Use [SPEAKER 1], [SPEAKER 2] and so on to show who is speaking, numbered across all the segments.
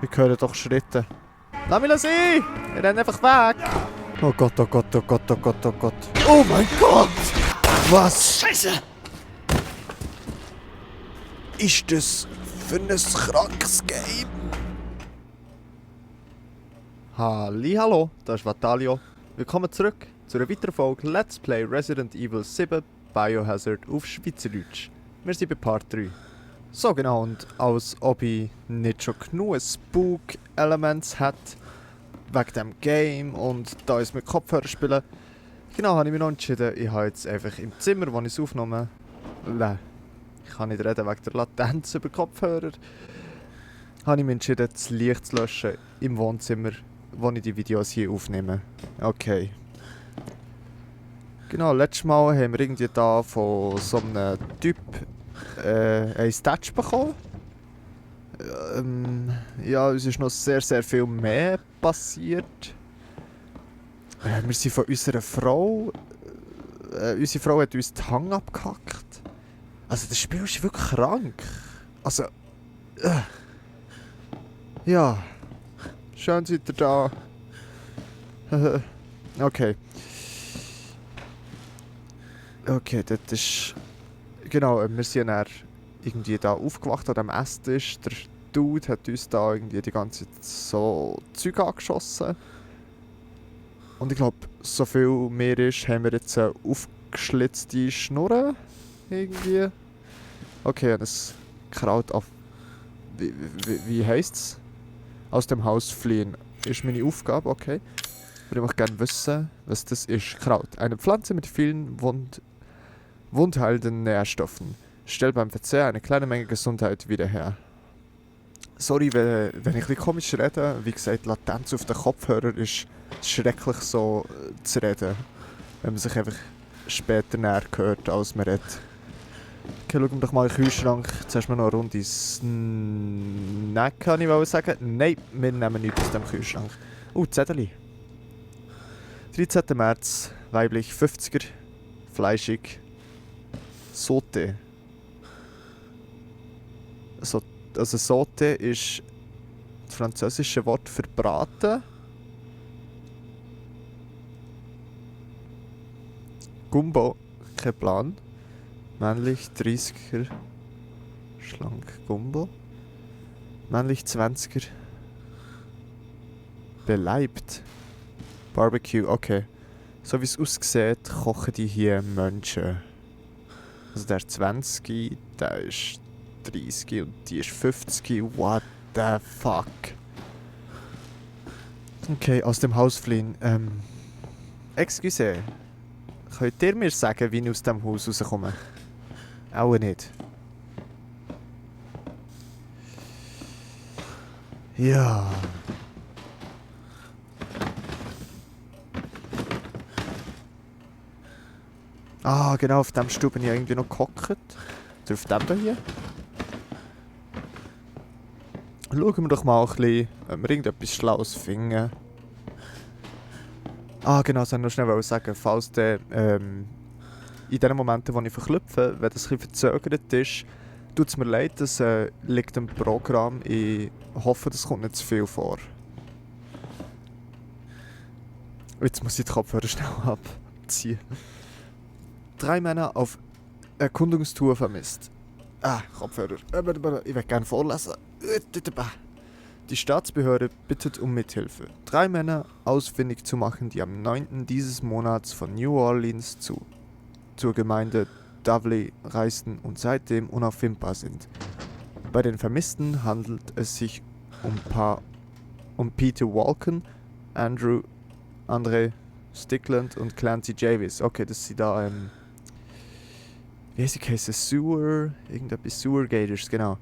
[SPEAKER 1] Wir hören doch Schritte. Lass mich sein! Wir rennen einfach weg! Oh Gott, oh Gott, oh Gott, oh Gott, oh Gott. Oh mein Gott! Was? Scheiße! Ist das für ein krankes Game? Hallo, das ist Vatalio. Willkommen zurück zu einer weiteren Folge Let's Play Resident Evil 7 Biohazard auf Schweizerdeutsch. Wir sind bei Part 3. So genau, und als ob ich nicht schon genug Spook-Elements hätte, wegen dem Game und da ist mit Kopfhörer spielen, genau, habe ich mich noch entschieden, ich habe jetzt einfach im Zimmer, wo ich es aufgenommen habe, ich kann nicht reden wegen der Latenz über Kopfhörer, habe ich mich entschieden, das Licht zu löschen im Wohnzimmer, wo ich die Videos hier aufnehme. Okay. Genau, letztes Mal haben wir irgendwie da von so einem Typ ein Statue bekommen. Ja, es ist noch sehr, sehr viel mehr passiert. Wir sind von unserer Frau... unsere Frau hat uns die Hand abgehackt. Also das Spiel ist wirklich krank. Also... ja. Schön seid ihr da. Okay. Okay, das ist... Genau, wir sind dann irgendwie da aufgewacht an dem Esstisch. Der Dude hat uns da irgendwie die ganze Zeit so Zeug angeschossen. Und ich glaube, so viel mehr ist, haben wir jetzt eine aufgeschlitzte Schnurre. Irgendwie. Okay, das Kraut auf... Wie heisst's? Aus dem Haus fliehen. Ist meine Aufgabe, okay. Ich würde gerne wissen, was das ist. Kraut. Eine Pflanze mit vielen wundheilenden Nährstoffen. Stellt beim Verzehr eine kleine Menge Gesundheit wieder her. Sorry, wenn ich ein bisschen komisch rede. Wie gesagt, Latenz auf den Kopfhörer ist schrecklich so zu reden. Wenn man sich einfach später näher hört, als man redet. Okay, schauen wir doch mal in den Kühlschrank. Zuerst mal noch eine Runde Snack, kann ich sagen. Nein, wir nehmen nichts aus dem Kühlschrank. Zettel. 13. März, weiblich, 50er, fleischig. Sauté. Also Sauté ist das französische Wort für braten. Gumbo, kein Plan. Männlich 30er, schlank Gumbo. Männlich 20er, beleibt. Barbecue, okay. So wie es aussieht, kochen die hier Menschen. Also der ist 20, der ist 30 und die ist 50. What the fuck? Okay, aus dem Haus fliehen. Excuse. Könnt ihr mir sagen, wie ich aus dem Haus rauskomme? Auch nicht. Ja. Ah, genau, auf dem Stuhl bin ich irgendwie noch gehockt. Oder auf dem hier. Schauen wir doch mal ein bisschen, ob wir irgendetwas Schlaues finden. Ah, genau, das wollte ich noch schnell sagen. Falls der, in den Momenten, wo ich verklüpfe, wenn das ein bisschen verzögert ist, tut es mir leid, das liegt im Programm. Ich hoffe, das kommt nicht zu viel vor. Jetzt muss ich die Kopfhörer schnell abziehen. 3 Männer auf Erkundungstour vermisst. Kopfhörer. Ich will gerne vorlesen. Die Staatsbehörde bittet um Mithilfe. 3 Männer ausfindig zu machen, die am 9. dieses Monats von New Orleans zur Gemeinde Dovely reisten und seitdem unauffindbar sind. Bei den Vermissten handelt es sich um Peter Walken, Andre Stickland und Clancy Javis. Okay, das sind da, wie heißt es? Sewer Gators, genau.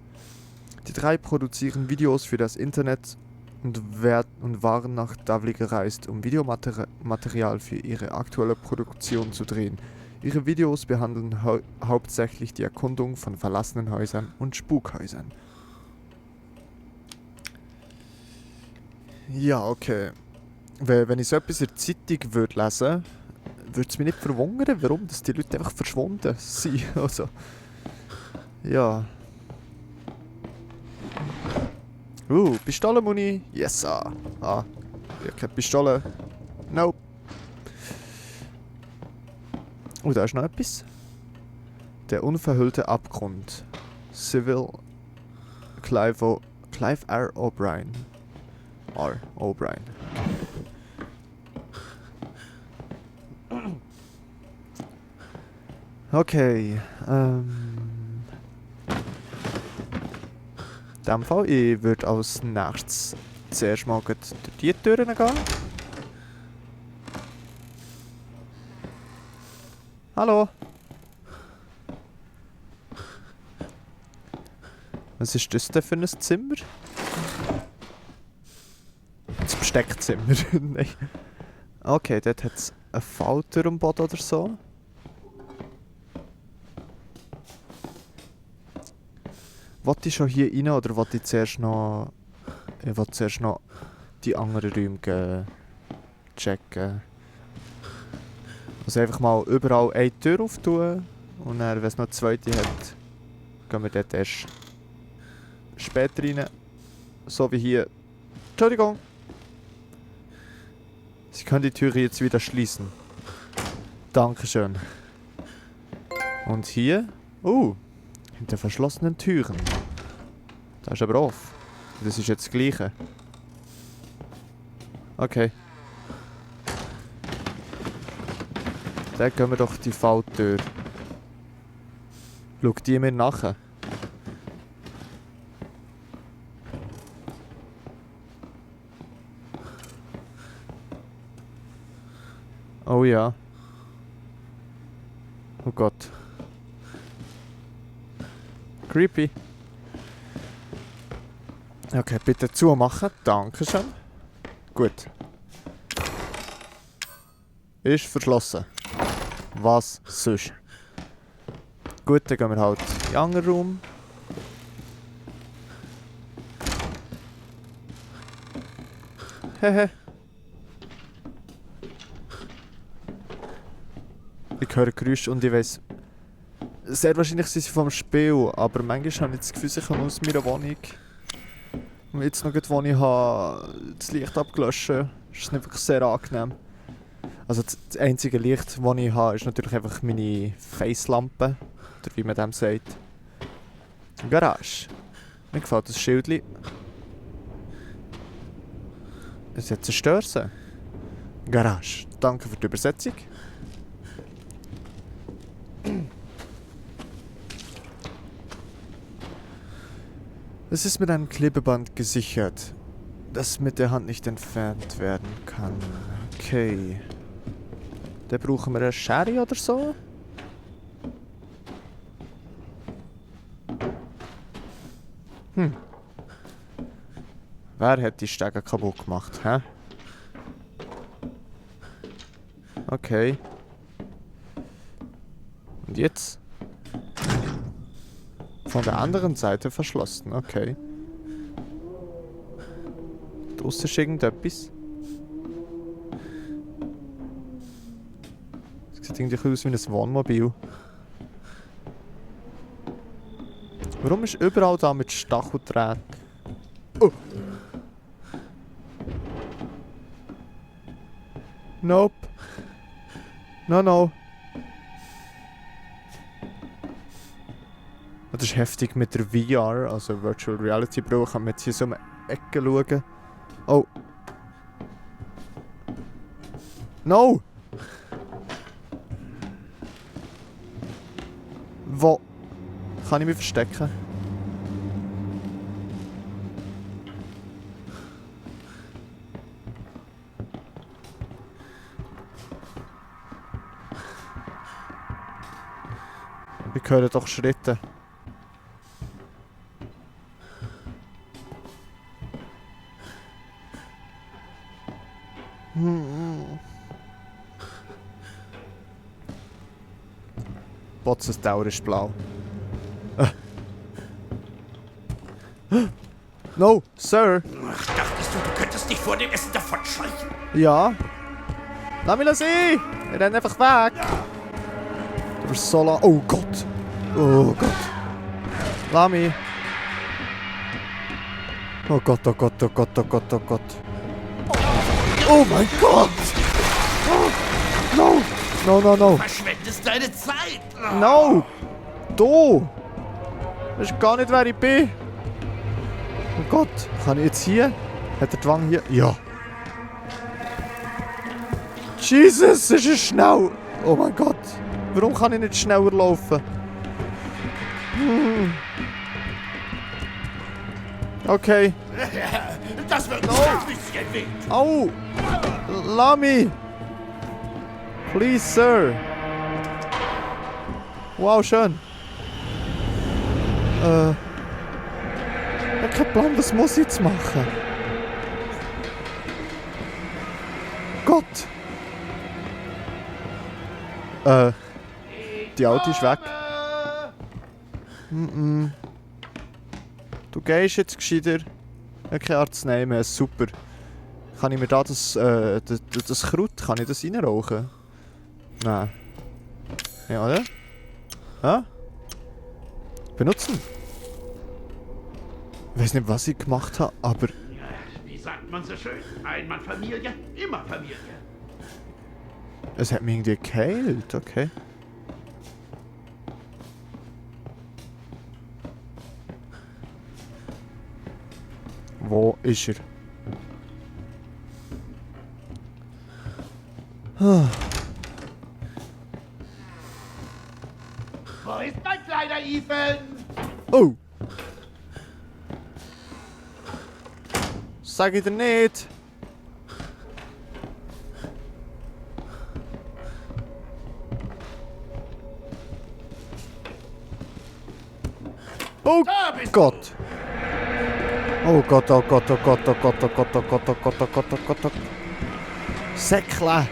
[SPEAKER 1] Die 3 produzieren Videos für das Internet und waren nach Dovely gereist, um Videomaterial für ihre aktuelle Produktion zu drehen. Ihre Videos behandeln hauptsächlich die Erkundung von verlassenen Häusern und Spukhäusern. Ja, okay. Wenn ich so etwas in der Zeitung würde lesen, würde es mich nicht verwundern, warum dass die Leute einfach verschwunden sind. Also, ja. Pistolenmuni. Yes, ah. Ah, ich habe keine Pistole. Nope. Da ist noch etwas. Der unverhüllte Abgrund. Civil Clive R. O'Brien. R. O'Brien. Okay, in dem Fall, ich würde als nächstes zuerst mal durch die Türen gehen. Hallo? Was ist das denn für ein Zimmer? Das Besteckzimmer. Nein. Okay, dort hat es einen Falter am Boden oder so. Wollte ich schon hier rein oder wollte ich zuerst noch... Ich wollte zuerst noch die anderen Räume checken. Also einfach mal überall eine Tür auftun und dann, wenn es noch eine zweite hat, gehen wir dort erst später rein. So wie hier. Entschuldigung! Sie können die Tür jetzt wieder schließen. Dankeschön. Und hier? Hinter verschlossenen Türen. Das ist aber offen. Das ist jetzt das Gleiche. Okay. Dann gehen wir doch die Falltür. Schau die mir nachher. Oh ja. Oh Gott. Creepy. Okay, bitte zumachen. Dankeschön. Gut. Ist verschlossen. Was sonst? Gut, dann gehen wir halt in den anderen Raum. Hehe. Ich höre Geräusche und ich weiss, sehr wahrscheinlich sind sie vom Spiel, aber manchmal habe ich das Gefühl, ich kann aus meiner Wohnung. Und jetzt noch, wo ich das Licht abgelöscht habe, ist es nicht wirklich sehr angenehm. Also das einzige Licht, das ich habe, ist natürlich einfach meine Face-Lampe, oder wie man dem sagt. Garage. Mir gefällt das Schildchen. Es hat zerstört. Garage. Danke für die Übersetzung. Es ist mit einem Klebeband gesichert, das mit der Hand nicht entfernt werden kann. Okay. Dann brauchen wir eine Schere oder so. Wer hat die Stege kaputt gemacht, hä? Okay. Und jetzt? Von der anderen Seite verschlossen, okay. Draussen ist irgendetwas. Es sieht irgendwie aus wie ein Wohnmobil. Warum ist überall da mit Stacheldraht? Oh! Nope. No. Das ist heftig mit der VR, also Virtual Reality Brille, kann man jetzt hier so um die Ecke schauen. Oh. No! Wo? Kann ich mich verstecken? Wir hören doch Schritte. Botzes Dauer ist blau. No, Sir!
[SPEAKER 2] Ach, dachtest du könntest dich vor dem Essen davonschleichen?
[SPEAKER 1] Ja? Lass mich sehen! Wir rennen einfach weg! Du bist so lang. Oh Gott! Oh Gott! Lass mich! Oh Gott, oh Gott, oh Gott, oh Gott, oh Gott. Oh mein Gott! No! No, no, no!
[SPEAKER 2] Verschwendest deine Zeit!
[SPEAKER 1] No! Du! Das ist gar nicht, wer ich bin. Oh Gott, kann ich jetzt hier? Hat der Dwang hier? Ja. Jesus, es ist schnell! Oh mein Gott! Warum kann ich nicht schneller laufen? Okay.
[SPEAKER 2] Das wird ein bisschen weh.
[SPEAKER 1] Au! Lass mich! Please, Sir! Wow, schön! Ich habe keinen Plan, was muss ich jetzt machen? Gott! Die Alte ist weg. Du gehst jetzt gescheiter. Keine Arznei mehr, super. Kann ich mir da das Kraut, kann ich das reinrauchen? Nein. Ja, oder? Hä? Benutzen? Ich weiß nicht, was ich gemacht habe, aber...
[SPEAKER 2] Wie sagt man so schön? Einmal Familie, immer Familie.
[SPEAKER 1] Es hat mich irgendwie geheilt, okay. Wo ist er?
[SPEAKER 2] Wo ist mein kleiner Ethan?
[SPEAKER 1] Oh! Sag ich dir nicht! Oh
[SPEAKER 2] Da bist
[SPEAKER 1] Gott! Oh Gott, oh Gott, oh Gott, oh Gott, oh Gott, oh Gott, oh Gott, oh Gott, oh Gott, oh Gott. Säckle!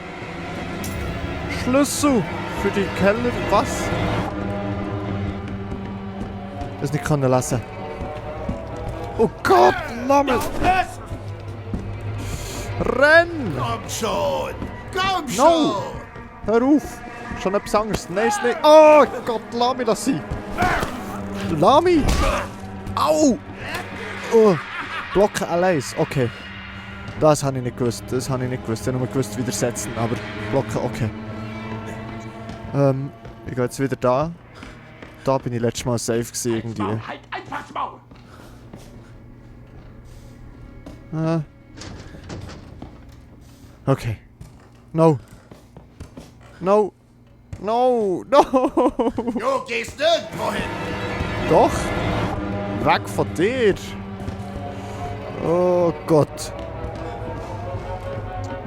[SPEAKER 1] Schlüssel für die Keller, was? Das nicht können lesen. Oh Gott, Lammel!
[SPEAKER 2] Fest!
[SPEAKER 1] Renn!
[SPEAKER 2] Komm schon! Komm schon!
[SPEAKER 1] No! Hör auf! Schon etwas anderes. Nein, ist nicht. Oh Gott, lass mich das sein! Lass mich! Au! Oh, Blocken allein. Okay. Das habe ich nicht gewusst. Das habe ich nicht gewusst. Ich habe nur gewusst, widersetzen. Aber Blocken, okay. Ich gehe jetzt wieder da. Da bin ich letztes Mal safe gewesen, irgendwie.
[SPEAKER 2] Halt einfach das Maul!
[SPEAKER 1] Okay. No. No. No. No.
[SPEAKER 2] Du gehst nirgendwo hin!
[SPEAKER 1] Doch. Weg von dir. Oh Gott.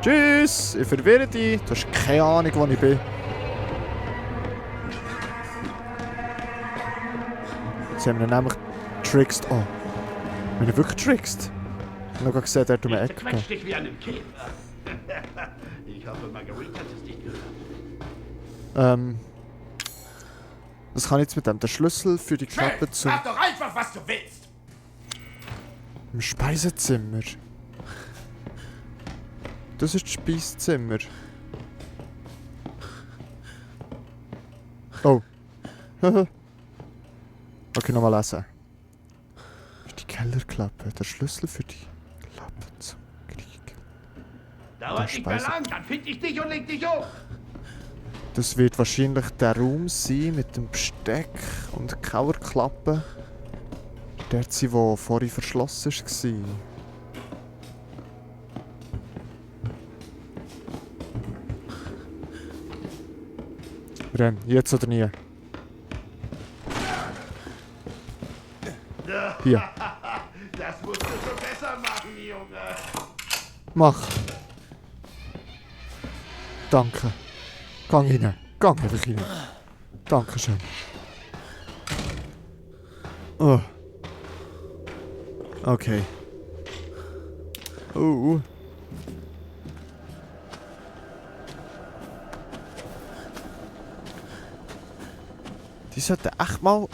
[SPEAKER 1] Tschüss. Ich verwirre dich. Du hast keine Ahnung, wo ich bin. Jetzt haben wir ihn nämlich trickst. Oh. Wir haben ihn wirklich trickst. Ich habe noch gesehen, der hat um die Ecke
[SPEAKER 2] Quetsch
[SPEAKER 1] gegangen.
[SPEAKER 2] dich wie einen Käfer. Ich hoffe, Marguerite hat es nicht gehört.
[SPEAKER 1] Was kann ich jetzt mit dem? Der Schlüssel für die Klappe zum
[SPEAKER 2] Sag doch einfach, was du willst!
[SPEAKER 1] im Speisezimmer. Das ist das Speisezimmer. Oh. Okay, nochmal lesen. Für die Kellerklappe. Der Schlüssel für die Klappe zum Krieg.
[SPEAKER 2] Dauert nicht mehr lang, dann find ich dich und leg dich um!
[SPEAKER 1] Das wird wahrscheinlich der Raum sein mit dem Besteck und der Kauerklappe. Der sein, der vorhin verschlossen war. Renn, jetzt oder nie. Hier,
[SPEAKER 2] Das musst du schon besser machen, Junge!
[SPEAKER 1] mach. Danke. Gang rein. Gang einfach rein. Dankeschön. Oh. Okay. Die sollten echt mal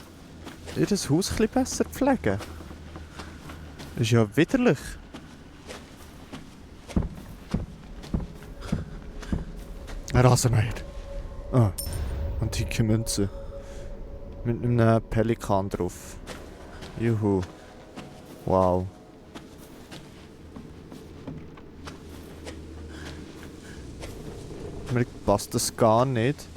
[SPEAKER 1] ihr Haus ein bisschen besser pflegen. Das ist ja widerlich. Ein Rasenmäher. Ah, antike Münze. Mit einem Pelikan drauf. Juhu. Wow. Mir passt das gar nicht.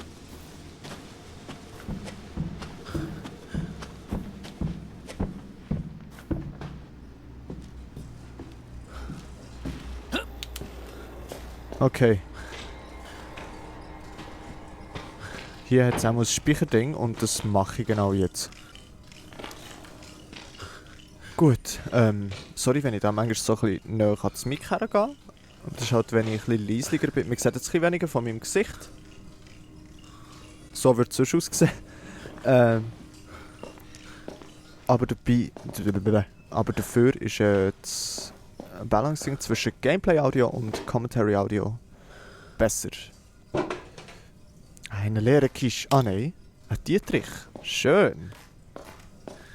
[SPEAKER 1] Okay. Hier hat es auch ein Speicherding und das mache ich genau jetzt. Gut, sorry, wenn ich da manchmal so ein bisschen näher an das Mic hergehe. Das ist halt, wenn ich ein bisschen leislicher bin. Man sieht jetzt ein bisschen weniger von meinem Gesicht. So wird es sonst aussehen. Aber dafür ist das Balancing zwischen Gameplay-Audio und Commentary-Audio besser. Eine leere Kiste. Ah nein, ein Dietrich. Schön.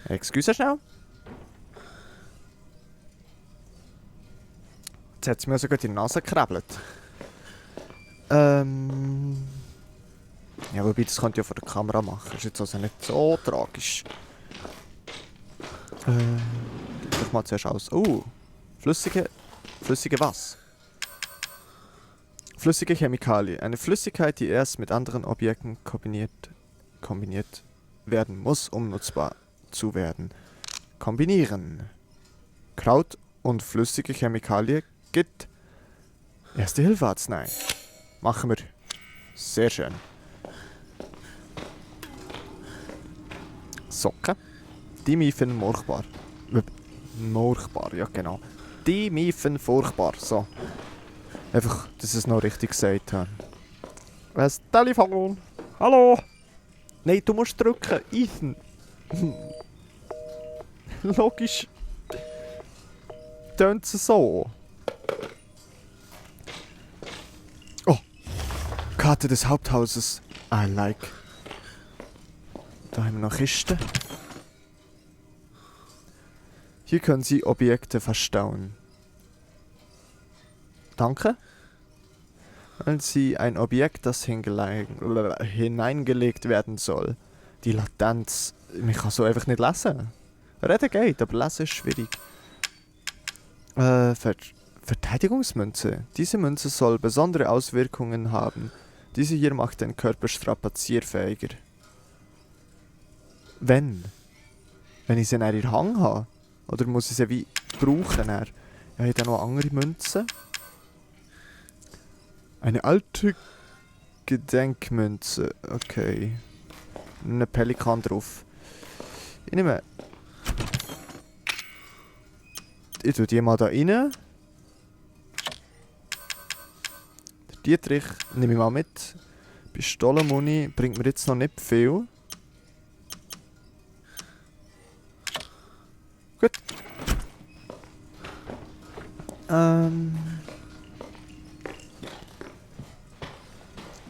[SPEAKER 1] Excuse schnell. Jetzt hat es mir sogar die Nase gekrabbelt. Ja, wobei, das könnt ihr ja vor der Kamera machen. Ist jetzt also nicht so tragisch. Ich mal zuerst aus. Flüssige was? Flüssige Chemikalie. Eine Flüssigkeit, die erst mit anderen Objekten kombiniert werden muss, um nutzbar zu werden. Kombinieren. Kraut und flüssige Chemikalie gibt Erste Hilfe Arznei. Machen wir. Sehr schön. Socken. Die miefen morchbar. Morchbar, ja genau. Die miefen furchtbar. So. Einfach, dass ich es noch richtig gesagt habe. Das Telefon. Hallo. Nein, du musst drücken. Ethan. Logisch. Tönt es so. Oh. Karte des Haupthauses. I like. Da haben wir noch Kisten. Hier können Sie Objekte verstauen. Danke. Wählen Sie ein Objekt, das hineingelegt werden soll. Die Latenz. Ich kann so einfach nicht lesen. Reden geht, aber lesen ist schwierig. Verteidigungsmünze. Diese Münze soll besondere Auswirkungen haben. Diese hier macht den Körper strapazierfähiger. Wenn? Wenn ich sie in ihrer Hang habe? Oder muss ich sie wie brauchen? Ja, ich habe noch andere Münzen. Eine alte Gedenkmünze. Okay. Ein Pelikan drauf. Ich nehme... Ich tue die mal da rein. Der Dietrich nehme ich mal mit. Pistolenmuni bringt mir jetzt noch nicht viel. Gut.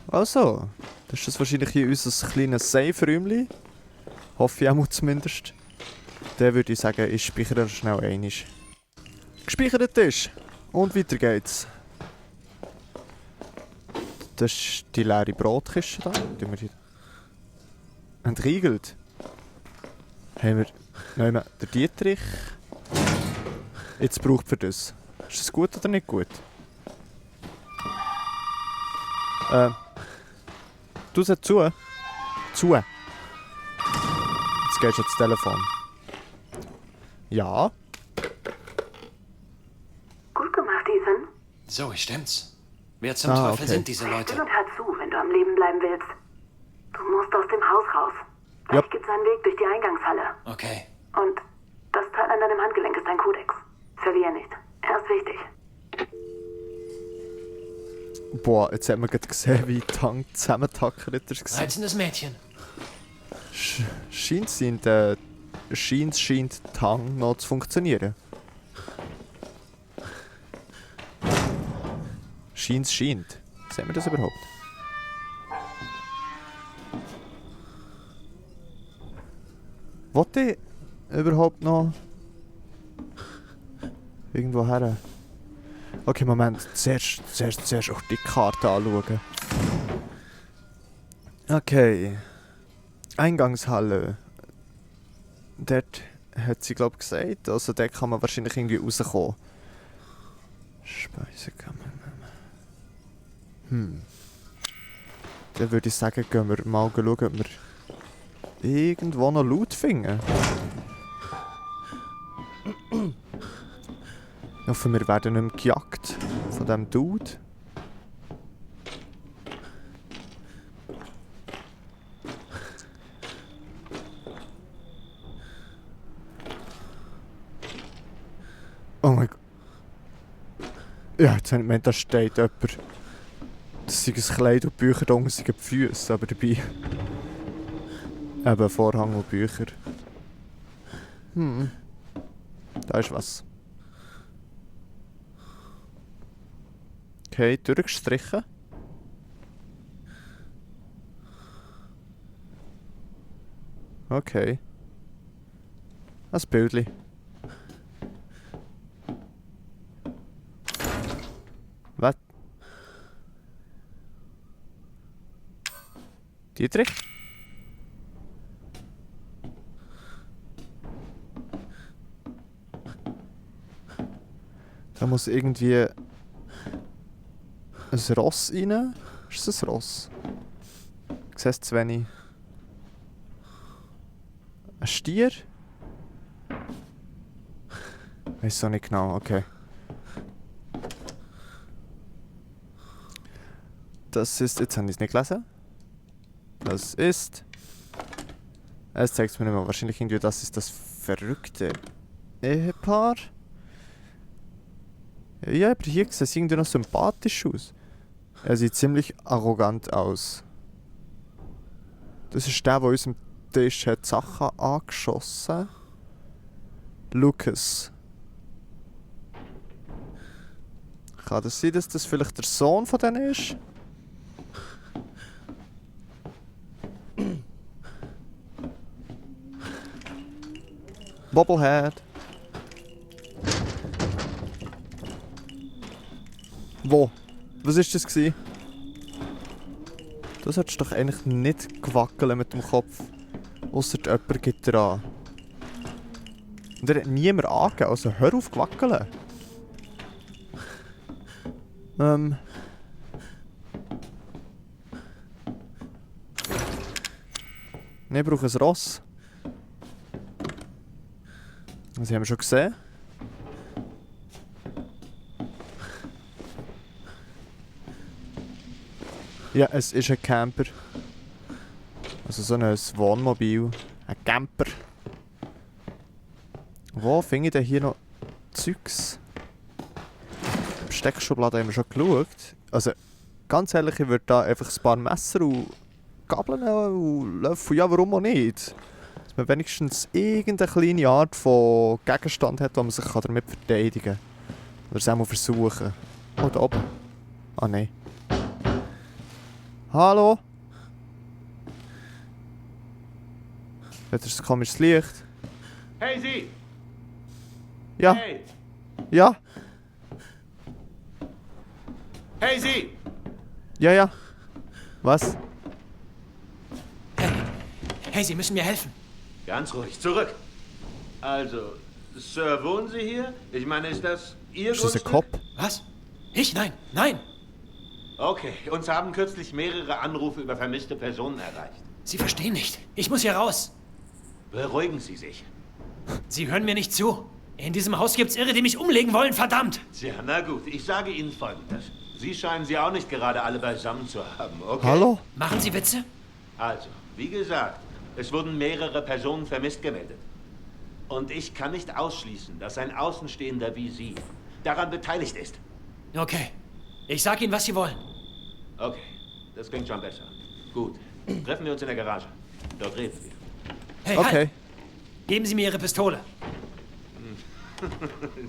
[SPEAKER 1] Also, das ist das wahrscheinlich hier unser kleines Safe-Räumchen. Hoffe ich auch zumindest. Dann würde ich sagen, ich speichere schnell einmal. Gespeichert ist. Und weiter geht's. Das ist die leere Brotkiste da. Die wir hier entriegelt. Haben wir nehmen der Dietrich. Jetzt braucht wir das. Ist das gut oder nicht gut? Du sagst zu. Zu. Jetzt gehst du ans Telefon. Ja.
[SPEAKER 3] Gut gemacht, Ethan.
[SPEAKER 4] Zoe, stimmt's? Wer zum Teufel
[SPEAKER 1] okay.
[SPEAKER 4] sind diese
[SPEAKER 3] Still
[SPEAKER 4] Leute?
[SPEAKER 3] und hör zu, wenn du am Leben bleiben willst. Du musst aus dem Haus raus. Gleich
[SPEAKER 1] Yep.
[SPEAKER 3] gibt's einen Weg durch die Eingangshalle.
[SPEAKER 4] Okay.
[SPEAKER 3] Und das Teil an deinem Handgelenk ist ein Kodex. Verlier nicht. Er ist wichtig.
[SPEAKER 1] Boah, jetzt haben wir gerade gesehen, wie Tang zusammentackert ist.
[SPEAKER 4] Reizendes Mädchen.
[SPEAKER 1] Scheint Tang noch zu funktionieren. Scheint. Sehen wir das überhaupt? Wollte ich überhaupt noch irgendwo her? Okay, Moment. Zuerst auch die Karte anschauen. Okay. Eingangshalle. Dort hat sie, glaube ich, gesagt. Also dort kann man wahrscheinlich irgendwie rauskommen. Speisekammer. Dann würde ich sagen, gehen wir mal schauen, ob wir irgendwo noch Loot finden. Ich hoffe, wir werden nicht mehr gejagt von diesem Dude. Oh mein Gott. Ja, jetzt habe ich gemeint, da steht jemand. Das sind ein Kleid und Bücher, da unten sind die Füße, aber dabei... Eben Vorhang und Bücher. Da ist was. Okay, durchgestrichen. Okay. Ein Bildchen. Was? Dietrich? Da muss irgendwie ein Ross rein. Ist das ein Ross? Ich sehe es zu wenig. Ein Stier? Weiß auch nicht genau, okay. Das ist, jetzt habe ich es nicht gelesen. Das ist... Es zeigt es mir nicht mehr. Wahrscheinlich irgendwie, das ist das verrückte Ehepaar. Ja, aber hier sieht es irgendwie noch sympathisch aus. Er sieht ziemlich arrogant aus. Das ist der, der unserem Tisch hat Sachen angeschossen. Lucas. Kann das sein, dass das vielleicht der Sohn von denen ist? Bobblehead. Wo? Was ist das gsi? Du solltest doch eigentlich nicht gewackeln mit dem Kopf. Ausser jemand gibt dir an. Und er hat niemand angegeben, also hör auf gewackeln. Ich brauche ein Ross. Das haben wir schon gesehen. Ja, es ist ein Camper. Also so ein Wohnmobil. Ein Camper. Wo finde ich denn hier noch Zeugs? Besteckschublade haben wir schon geschaut. Also, ganz ehrlich, ich würde da einfach ein paar Messer und Gabeln und Löffel. Ja, warum auch nicht? Dass man wenigstens irgendeine kleine Art von Gegenstand hat, wo man sich damit verteidigen kann. Oder es auch mal versuchen. Oh, da oben. Ah, nein. Hallo? Das ist ein komisches Licht.
[SPEAKER 2] Hey, Sie!
[SPEAKER 1] Ja.
[SPEAKER 2] Hey!
[SPEAKER 1] Ja.
[SPEAKER 2] Hey, Sie!
[SPEAKER 1] Ja, ja. Was?
[SPEAKER 4] Hey, Sie müssen mir helfen.
[SPEAKER 2] Ganz ruhig, zurück. Also, Sir, wohnen Sie hier? Ich meine, ist das Ihr
[SPEAKER 1] Ist das ein
[SPEAKER 2] Grundstück?
[SPEAKER 1] Kopf?
[SPEAKER 4] Was? Ich? Nein, nein.
[SPEAKER 2] Okay, uns haben kürzlich mehrere Anrufe über vermisste Personen erreicht.
[SPEAKER 4] Sie verstehen nicht. Ich muss hier raus.
[SPEAKER 2] Beruhigen Sie sich.
[SPEAKER 4] Sie hören mir nicht zu. In diesem Haus gibt's Irre, die mich umlegen wollen, verdammt.
[SPEAKER 2] Tja, na gut, ich sage Ihnen Folgendes. Sie scheinen sie auch nicht gerade alle beisammen zu haben, okay?
[SPEAKER 1] Hallo?
[SPEAKER 4] Machen Sie Witze?
[SPEAKER 2] Also, wie gesagt, es wurden mehrere Personen vermisst gemeldet. Und ich kann nicht ausschließen, dass ein Außenstehender wie Sie daran beteiligt ist.
[SPEAKER 4] Okay. Ich sag Ihnen, was Sie wollen.
[SPEAKER 2] Okay, das klingt schon besser. Gut, treffen wir uns in der Garage. Dort reden wir.
[SPEAKER 4] Hey,
[SPEAKER 1] Okay.
[SPEAKER 4] halt. Geben Sie mir Ihre Pistole.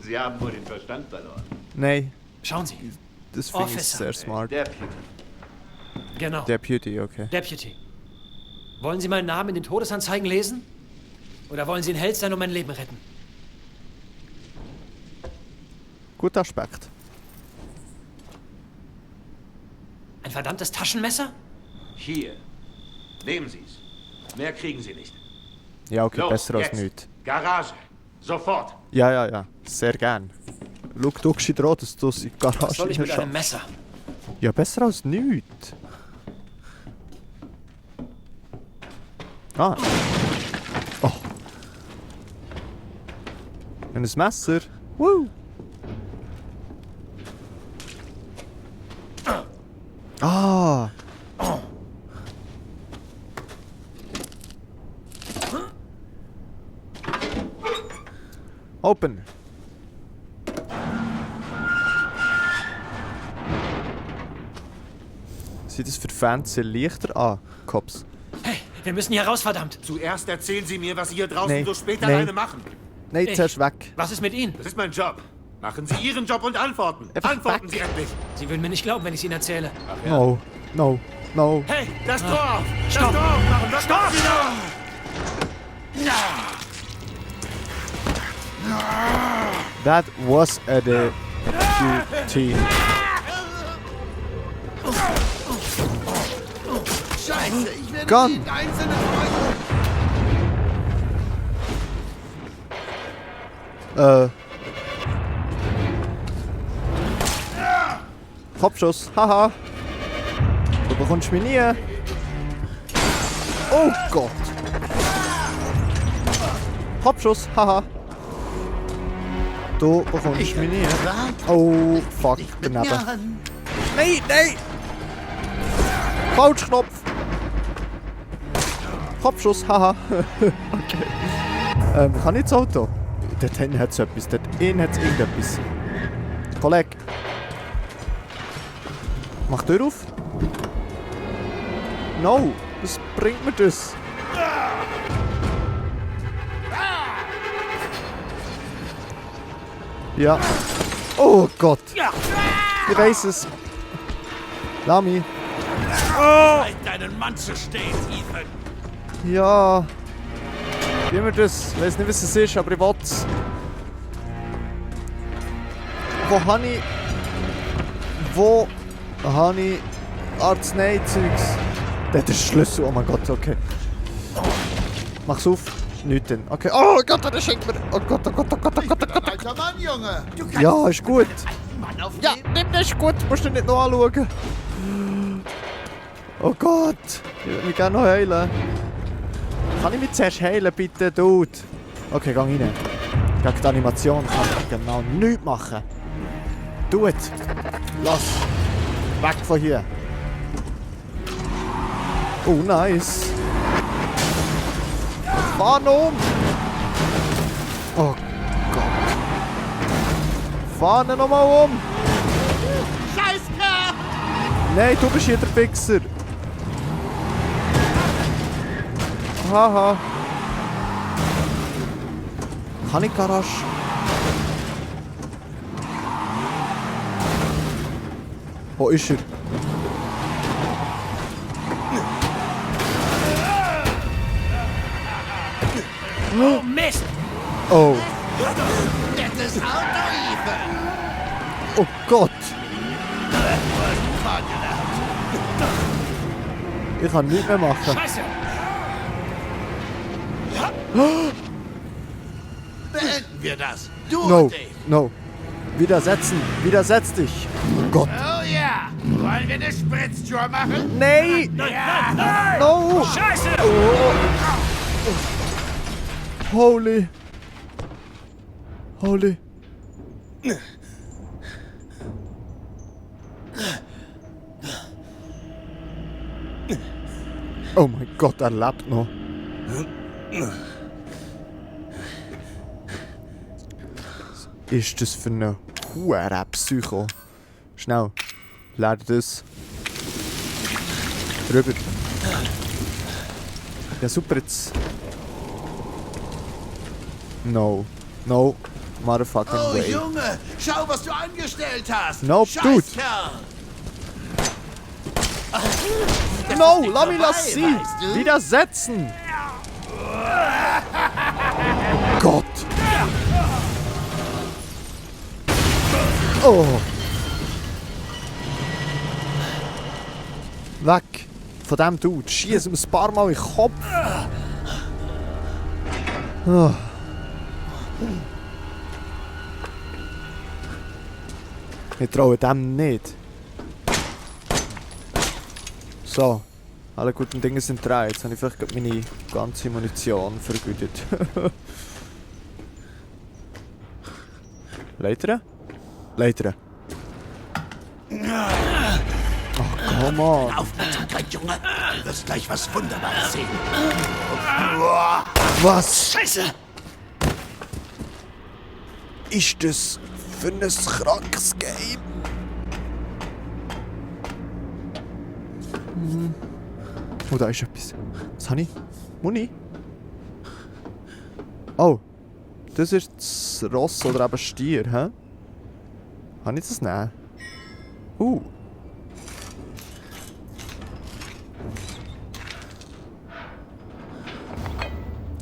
[SPEAKER 2] Sie haben wohl den Verstand verloren.
[SPEAKER 1] Nein,
[SPEAKER 4] Schauen Sie.
[SPEAKER 1] das finde ich
[SPEAKER 4] Officer.
[SPEAKER 1] sehr smart.
[SPEAKER 2] Der Peter.
[SPEAKER 4] Genau.
[SPEAKER 1] Deputy, okay.
[SPEAKER 4] Deputy. Wollen Sie meinen Namen in den Todesanzeigen lesen? Oder wollen Sie ein Held sein und mein Leben retten?
[SPEAKER 1] Guter Aspekt.
[SPEAKER 4] Ein verdammtes Taschenmesser?
[SPEAKER 2] Hier. Nehmen Sie es. Mehr kriegen Sie nicht.
[SPEAKER 1] Ja, okay,
[SPEAKER 2] Los,
[SPEAKER 1] besser als
[SPEAKER 2] jetzt.
[SPEAKER 1] nichts.
[SPEAKER 2] Garage. Sofort.
[SPEAKER 1] Ja, ja, ja. Sehr gern. Schau, du gescheit dran, dass du es in die
[SPEAKER 4] Was
[SPEAKER 1] Garage
[SPEAKER 4] soll ich mit einem
[SPEAKER 1] schaffst.
[SPEAKER 4] Messer?
[SPEAKER 1] Ja, besser als nichts. Ah. Oh. Ein Messer. Woo. Ah. Open. Sieht es für Fans sehr leichter an, Cops?
[SPEAKER 4] Hey, wir müssen hier raus, verdammt.
[SPEAKER 2] Zuerst erzählen Sie mir, was Sie hier draußen
[SPEAKER 1] Nee,
[SPEAKER 2] so spät
[SPEAKER 1] nee.
[SPEAKER 2] alleine machen.
[SPEAKER 1] Nein,
[SPEAKER 4] Ich-
[SPEAKER 1] zuerst weg.
[SPEAKER 4] Was ist mit Ihnen?
[SPEAKER 2] Das ist mein Job. Machen Sie Ihren Job und antworten.
[SPEAKER 1] Einfach
[SPEAKER 2] Antworten
[SPEAKER 1] weg.
[SPEAKER 2] Sie endlich.
[SPEAKER 4] Sie würden mir nicht glauben, wenn ich es Ihnen erzähle.
[SPEAKER 1] No, no, no.
[SPEAKER 2] Hey, das Tor! Das
[SPEAKER 4] Stopp!
[SPEAKER 2] Tor aufmachen! Was machen Sie da?
[SPEAKER 1] That was a deputy.
[SPEAKER 5] Scheiße, ich werde
[SPEAKER 1] Gun.
[SPEAKER 5] jeden einzelnen von euch...
[SPEAKER 1] Kopfschuss, haha. Du bekommst mich nie. Oh Gott. Kopfschuss, haha. Du bekommst mich nie. Oh, fuck, daneben. Nein, nein! Falschknopf! Kopfschuss, haha. Okay. Kann ich das Auto? Dort hinten hat es etwas, dort innen hat es irgendetwas. Kollege. Mach die Tür auf. No, was bringt mir das? Ja. Oh Gott. Ich weiß es. Lami.
[SPEAKER 5] Halt deinen Mann zu stehen, Ethan!
[SPEAKER 1] Ja. Gib mir das. Ich weiß nicht, was es ist, aber ich will's. Wo habe ich Arzneizeugs? Der hat den Schlüssel. Oh mein Gott, okay. Mach's auf. Nicht denn. Okay. Oh Gott, der schenkt mir. Oh Gott, oh Gott, oh Gott, oh Gott, oh Gott.
[SPEAKER 5] Alter Mann, Junge! Du kannst
[SPEAKER 1] Ja, ist gut.
[SPEAKER 5] Mann auf
[SPEAKER 1] Ja, nimm das ist gut. Musst du nicht noch anschauen. Oh Gott. Ich würde mich gerne noch heilen. Kann ich mich zuerst heilen, bitte, Dude? Okay, geh rein. Gegen die Animation kann ich genau nichts machen. Dude. Lass. Weg von hier. Oh, nice. Fahr um. Oh Gott. Fahr nochmal um.
[SPEAKER 5] Scheißkerl!
[SPEAKER 1] Nein, du bist hier der Fixer. Haha. Kann ich Garage? Wo ist er?
[SPEAKER 4] Oh, Mist!
[SPEAKER 1] Oh.
[SPEAKER 5] Nettes Auto, Ethan!
[SPEAKER 1] Oh Gott. Ich kann nichts mehr machen.
[SPEAKER 4] Scheiße!
[SPEAKER 5] Beenden wir das! Du
[SPEAKER 1] No,
[SPEAKER 5] und ich!
[SPEAKER 1] no. Widersetzen. Widersetz dich. Oh Gott.
[SPEAKER 5] Oh ja! Wollen wir eine Spritztour machen?
[SPEAKER 1] Nein.
[SPEAKER 4] Nein, nein!
[SPEAKER 1] No.
[SPEAKER 4] Scheiße!
[SPEAKER 1] Holy. Holy. Oh mein Gott, er lebt noch. Was ist das für eine hure Psycho? Schnell, lade das. Drüber. Ja super, jetzt. No. No. Motherfucking
[SPEAKER 5] Oh
[SPEAKER 1] way.
[SPEAKER 5] Junge! Schau, was du angestellt hast!
[SPEAKER 1] Nope, Dude.
[SPEAKER 5] Scheißkerl!
[SPEAKER 1] No,
[SPEAKER 5] nicht
[SPEAKER 1] lass mich
[SPEAKER 5] vorbei,
[SPEAKER 1] das sie.
[SPEAKER 5] weißt du?
[SPEAKER 1] Widersetzen. Gott. Oh. Weg von dem Dude. Schieß ihm ein paar Mal in den Kopf. Oh. Ich traue dem nicht. So. Alle guten Dinge sind drei. Jetzt habe ich vielleicht gerade meine ganze Munition vergütet. Leiter? Leiter. Ach, komm on.
[SPEAKER 5] Aufmerksamkeit, Junge. Du wirst gleich was Wunderbares sehen.
[SPEAKER 1] Was
[SPEAKER 5] Scheiße!
[SPEAKER 1] ist das für ein krankes Game? Oh, da ist etwas. Was habe ich? Muni? Oh. Das ist das Ross oder eben Stier, hä? Kann ich das nehmen?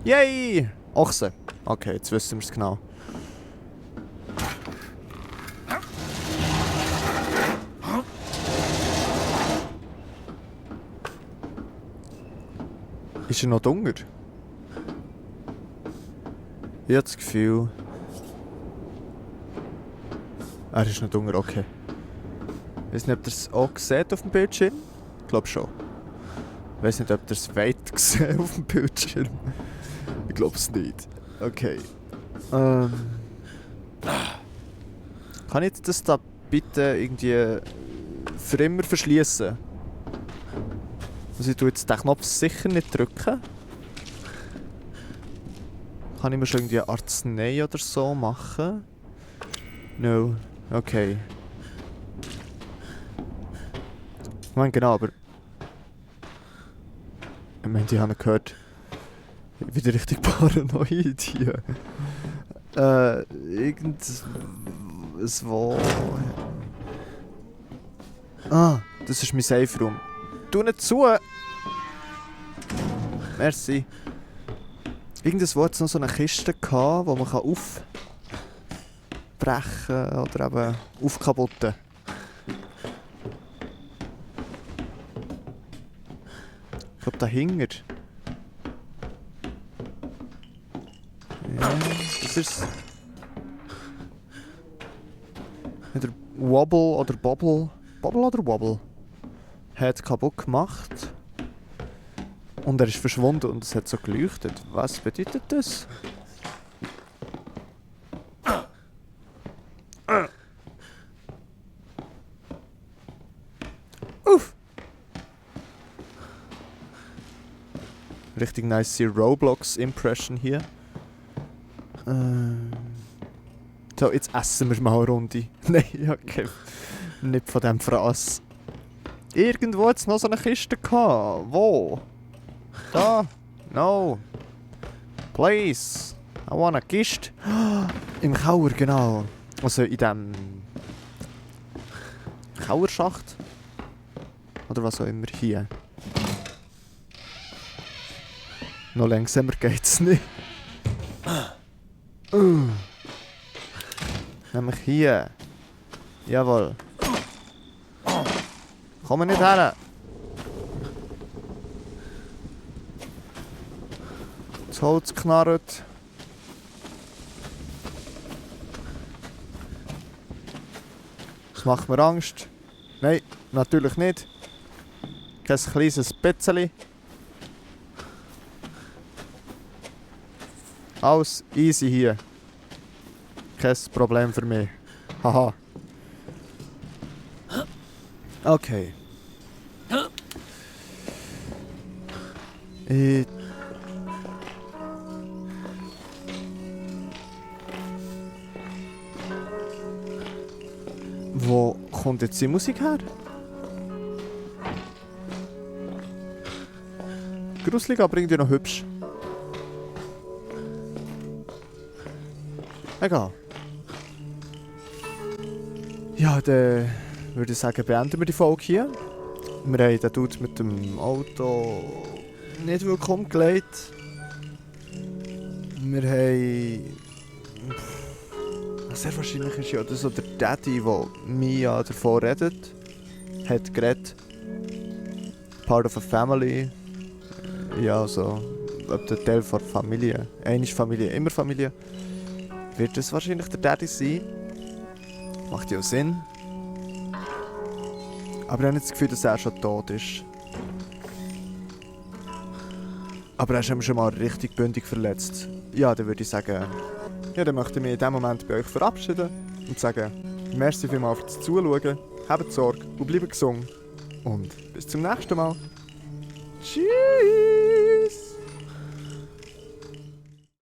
[SPEAKER 1] Yay! Ochse. Okay, jetzt wissen wir es genau. Ist er noch dunger? Ich habe das Gefühl... Er ist noch dunger, okay. Ich weiß nicht, ob ihr es auch seht auf dem Bildschirm. Ich glaube schon. Ich weiß nicht, ob ihr es weit seht auf dem Bildschirm. Ich glaube es nicht. Okay. Kann ich das da bitte irgendwie für immer verschließen? Also ich tue jetzt den Knopf sicher nicht drücken. Kann ich mir schon irgendwie Arznei oder so machen? No. Okay. Ich meine genau, aber... Ich meine, die haben gehört... Wieder richtig paranoid hier. Irgendwo... Ah, das ist mein Safe Room. Tu nicht zu! Merci. Irgendwas hat noch so eine Kiste gehabt, die man aufbrechen oder eben aufkaputten. Ich glaube dahinter. Ja, das ist der Wobble oder Bobble. Bobble oder Wobble? Hat kaputt gemacht. Und er ist verschwunden und es hat so geleuchtet. Was bedeutet das? Uff! Richtig nice Roblox-Impression hier. So, jetzt essen wir mal eine Runde. Nein, okay. Nicht von dem Fraß. Irgendwo hat es noch so eine Kiste gehabt. Wo? Da? No. Please. I want a Kiste. Im Kauer, genau. Also in dem... Kauerschacht? Oder was auch immer hier. Noch langsamer geht's nicht. Nämlich hier. Jawohl. Komm nicht her. Das Holz knarrt. Das macht mir Angst. Nein, natürlich nicht. Kein kleines Bisschen. Alles easy hier. Kein Problem für mich. Haha. Okay. Wo kommt jetzt die Musik her? Gruselig, aber irgendwie noch hübsch. Egal. Ja, dann würde ich sagen, beenden wir die Folge hier. Wir haben den Dude mit dem Auto nicht wirklich umgelegt. Wir haben... Sehr wahrscheinlich ist ja das so der Daddy, der Mia davor redet. Hat geredet. Part of a family. Ja, also... Ob der Teil von der Familie. Einmal Familie, immer Familie. Wird das wahrscheinlich der Daddy sein. Macht ja auch Sinn. Aber ich habe nicht das Gefühl, dass er schon tot ist. Aber er ist ihm schon mal richtig bündig verletzt. Ja, dann würde ich sagen, ja, dann möchte ich mich in diesem Moment bei euch verabschieden und sagen, merci vielmals fürs Zuschauen, habt Sorge und bleibt gesund. Und bis zum nächsten Mal. Tschüss!